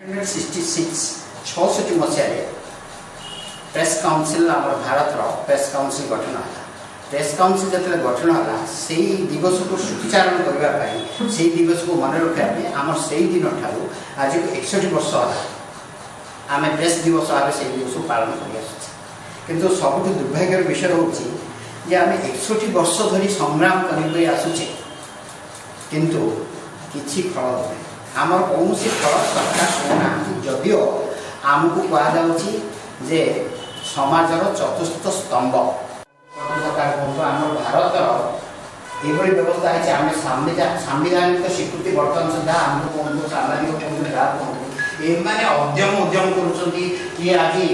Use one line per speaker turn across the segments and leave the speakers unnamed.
66, 66 ମସିହାରେ press council, ଆମର ଭାରତର ପ୍ରେସ୍ କାଉନସିଲ୍ ଗଠନ ହେଲା। ପ୍ରେସ୍ କାଉନସିଲ୍ ଯେତେବେଳେ ଗଠନ ହେଲା, ସେଇ ଦିବସକୁ ଉଚ୍ଚାରଣ କରିବା ପାଇଁ, ସେଇ ଦିବସକୁ ମନେ ରଖିବା ପାଇଁ ଆମର ସେଇ ଦିନଠାରୁ ଆଜିକୁ 61 ବର୍ଷ ହେଲା ଆମେ ପ୍ରେସ୍ ଦିବସ ଭାବେ ସେଇ ଦିବସକୁ ପାଳନ କରିଆସୁଛେ। କିନ୍ତୁ ସବୁଠୁ ଦୁର୍ଭାଗ୍ୟର ବିଷୟ ହେଉଛି ଯେ ଆମେ 61 ବର୍ଷ ଧରି ସଂଗ୍ରାମ କରି କରି ଆସୁଛେ, କିନ୍ତୁ କିଛି ଫଳ ନୁହେଁ। ଆମର କୌଣସି ଫଳ ସରକାର ଶୁଣୁନାହାନ୍ତି। ଯଦିଓ ଆମକୁ କୁହାଯାଉଛି ଯେ ସମାଜର ଚତୁର୍ଥ ସ୍ତମ୍ଭ ସରକାର କୁହନ୍ତୁ, ଆମର ଭାରତର ଏଭଳି ବ୍ୟବସ୍ଥା ହେଇଛି, ଆମେ ସାମ୍ବିଧାନିକ ସ୍ୱୀକୃତି ବର୍ତ୍ତମାନ ସୁଦ୍ଧା ଆମକୁ କୁହନ୍ତୁ, ସାମ୍ବାଦିକ କୁହନ୍ତୁ, ଯାହା କୁହନ୍ତୁ, ଏମାନେ ଉଦ୍ୟମ କରୁଛନ୍ତି। କିଏ ଆଜି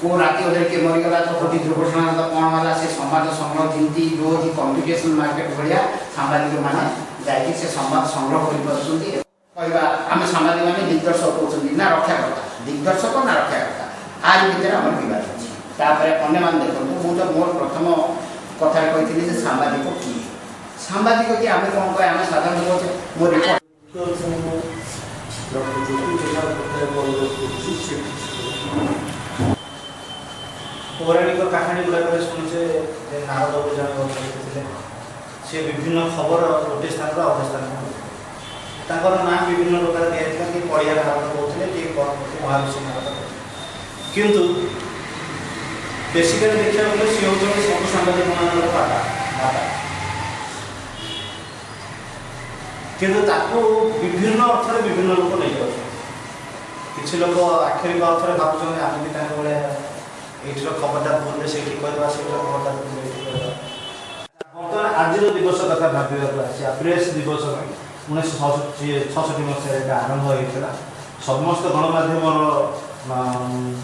କେଉଁ ରାତି ଅଧରେ କିଏ ମରିଗଲା ତ କୋଉଠି ଦୁର୍ଘଟଣା ହେଲା, କ'ଣ ହେଲା, ସେ ସମ୍ବାଦ ସଂଗ୍ରହ ଯେମିତି ଯେଉଁ କମ୍ପିଟିସନ୍ ମାର୍କେଟ ଭଳିଆ ସାମ୍ବାଦିକମାନେ ଯାଇକି ସେ ସମ୍ବାଦ ସଂଗ୍ରହ କରିପାରୁଛନ୍ତି। କହିବା ଆମେ ସାମ୍ବାଦିକମାନେ ଦିଗ୍ଦର୍ଶକ କହୁଛନ୍ତି ନା ରକ୍ଷାକର୍ତ୍ତା, ଦିଗ୍ଦର୍ଶକ ନା ରକ୍ଷାକର୍ତ୍ତା, ଆରି ଭିତରେ ଆମର ବିବାଦ ଅଛି। ତାପରେ ଅନ୍ୟମାନେ ଦେଖନ୍ତୁ, ମୁଁ ତ ମୋର ପ୍ରଥମ କଥାରେ କହିଥିଲି ଯେ ସାମ୍ବାଦିକ କିଏ, ସାମ୍ବାଦିକ କିଏ, ଆମେ କ'ଣ କହେ, ଆମେ ସାଧାରଣତଃ କହୁଛେ ମୋ ରିପୋର୍ଟ
ପୌରାଣିକ କାହାଣୀ ଗୁଡ଼ାକରେ ଶୁଣୁଛେ ଯେ ନାରଦ ବୋଲି ଜଣେ ବ୍ୟକ୍ତି ଥିଲେ, ସେ ବିଭିନ୍ନ ଖବର ଗୋଟେ ସ୍ଥାନରୁ ଆଉ ଗୋଟେ ସ୍ଥାନକୁ ନେଉଥିଲେ। ତାଙ୍କର ନାଁ ବିଭିନ୍ନ ପ୍ରକାର ଦିଆଯାଇଥିଲା, କିଏ ପଡ଼ିଆ ନାରଦ କହୁଥିଲେ, କିଏ କ'ଣ କହୁଥିଲେ, ମହାଋଷି ନାରଦ କହୁଥିଲେ। କିନ୍ତୁ ବେସିକାଲି ଦେଖିବାକୁ ଗଲେ ସିଏ ହେଉଛନ୍ତି ସବୁ ସାମ୍ବାଦିକମାନଙ୍କର ବାପା ବାପା। କିନ୍ତୁ ତାକୁ ବିଭିନ୍ନ ଅର୍ଥରେ ବିଭିନ୍ନ ଲୋକ ନେଇଯାଉଛନ୍ତି। କିଛି ଲୋକ ଆକ୍ଷରିକ ଅର୍ଥରେ ଭାବୁଛନ୍ତି ଆମେ ବି ତାଙ୍କ ଭଳିଆ ଏଇଠିର ଖବରଟା ଭୁଲରେ ସେଇଠି କହିବା, ସେଇଠିର ଖବରଟା ଭୁଲରେ ଏଇଠି କହିବା। ବର୍ତ୍ତମାନ ଆଜିର ଦିବସ କଥା ଭାବିବାକୁ ଆସିବା, ପ୍ରେସ୍ ଦିବସ 1966 ମସିହାରେ ଏଇଟା ଆରମ୍ଭ ହୋଇଥିଲା। ସମସ୍ତ ଗଣମାଧ୍ୟମର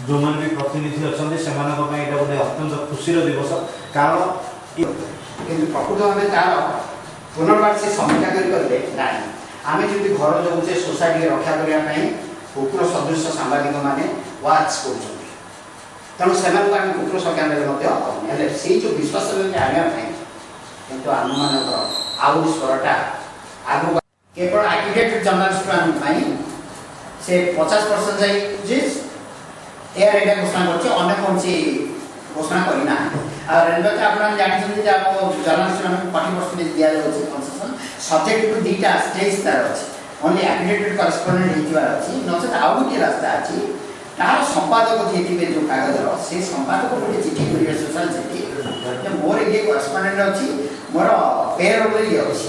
ଯେଉଁମାନେ ବି ପ୍ରତିନିଧି ଅଛନ୍ତି ସେମାନଙ୍କ ପାଇଁ ଏଇଟା ଗୋଟେ ଅତ୍ୟନ୍ତ ଖୁସିର ଦିବସ। କାରଣ
କିନ୍ତୁ ପ୍ରକୃତ ଭାବେ ତାର ପୁନର୍ବାର ସେ ସମୀକ୍ଷା କରି କହିଲେ ନାହିଁ, ଆମେ ଯେମିତି ଘର ଜଗୁଛେ, ସୋସାଇଟିକି ରକ୍ଷା କରିବା ପାଇଁ କୁକୁର ସଦୃଶ ସାମ୍ବାଦିକମାନେ ୱାଚ୍ କରୁଛନ୍ତି, ତେଣୁ ସେମାନଙ୍କୁ ଆମେ କୁକୁର ସଂଜ୍ଞା ଦେଲେ ମଧ୍ୟ ହେବନି। ହେଲେ ସେଇ ଯେଉଁ ବିଶ୍ୱାସ ଆଣିବା ପାଇଁ କିନ୍ତୁ ଆମମାନଙ୍କର ଆହୁରି ସ୍ୱରଟା ଆଗକୁ କେବଳ ଆକ୍ରିଡେଟେଡ୍ ଜର୍ଣ୍ଣାଲିଷ୍ଟମାନଙ୍କ ପାଇଁ ସେ 50% ଯାଇ ଯେ ଏୟାର ଇଣ୍ଡିଆ ଘୋଷଣା କରୁଛି, ଅନ୍ୟ କୌଣସି ଘୋଷଣା କରିନାହାନ୍ତି। ଆଉ ରେଲୱେ ତ ଆପଣମାନେ ଜାଣିଛନ୍ତି ଯେ ଆମ ଜର୍ଣ୍ଣାଲିଷ୍ଟମାନଙ୍କୁ 40% ଦିଆଯାଉଛି କନସେସନ୍, ସବଜେକ୍ଟ ଟୁ ଦୁଇଟା ଷ୍ଟେଜ୍ ତାର ଅଛି, ଓନ୍ଲି ଆକ୍ରିଡେଟେଡ୍ କରେସ୍ପଣ୍ଡେଣ୍ଟ ହେଇଥିବାର ଅଛି, ନଚେତ ଆଉ ଗୋଟିଏ ରାସ୍ତା ଅଛି, ତାର ସମ୍ପାଦକ ଯିଏ ଥିବେ ଯେଉଁ କାଗଜର, ସେ ସମ୍ପାଦକ ଗୋଟେ ଚିଠି କରିବେ, ସୋଶାଲ ଚିଠି, ଯେ ମୋର ଇଏ କରେସ୍ପଣ୍ଡେଣ୍ଟ ଅଛି, ମୋର ପେ ରୋଲରେ ଇଏ ଅଛି।